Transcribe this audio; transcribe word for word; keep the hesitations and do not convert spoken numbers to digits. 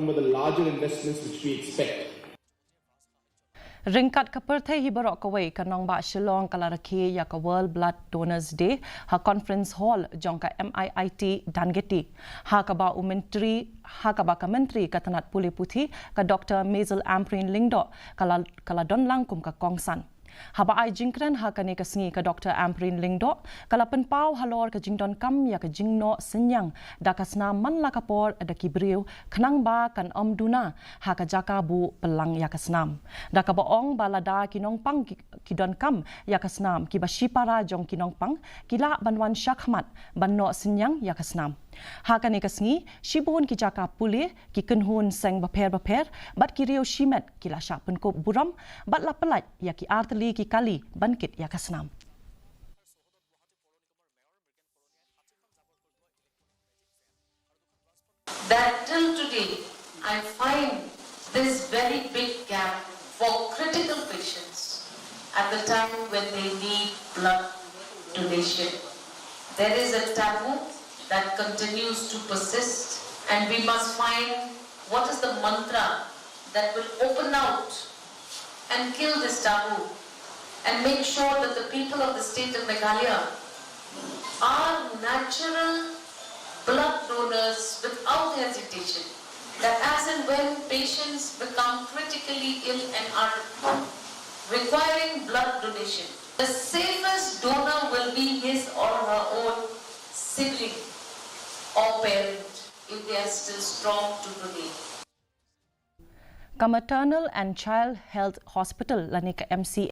One of the larger investments which we expect. Ryngkat ka pyrthei hi baroh kawei, ka nongbah Shillong ka la rakhe ïa ka World Blood Donors Day ha Conference Hall jong ka M I I T Dhangeti, ha kaba u Myntri, ha kaba ka Myntri ka tnat pule puthi, ka Doctor Mazel Ampareen Lyngdoh, ka la, ka la don lang kum ka kongsan. Haba ai jingkren ha kane ka sngi, ka Doctor Ampareen Lyngdoh ka la pynpaw halor ka jingdonkam ïa ka jingnoh synñiang da ka snam man la ka por da ki briew, khnang ba kan ym duna ha ka jaka buh pynlang ïa ka snam. Da kaba ong ba lada ki nongpang ki, ki donkam ïa ka snam, kiba shipara jong ki nongpang ki lah ban wan shakhmat ban noh synñiang ïa ka snam. Ha kane ka sngi, shibun ki jaka pule, ki kynhun seng bapher bapher bad ki riew shimet ki la shah pynkup burom bad la pyllait ïa ki artylli ki kali ban kit ïa ka snam. That till today I find this very big gap for critical patients at the time when they need blood donation. There is a taboo that continues to persist, and we must find what is the mantra that will open out and kill this taboo and make sure that the people of the state of Meghalaya are natural blood donors without hesitation. That as and when patients become critically ill and are requiring blood donation, the safest donor will be his or her own sibling or parent if they are still strong to donate. Ka Maternal and Child Health Hospital lane ka M C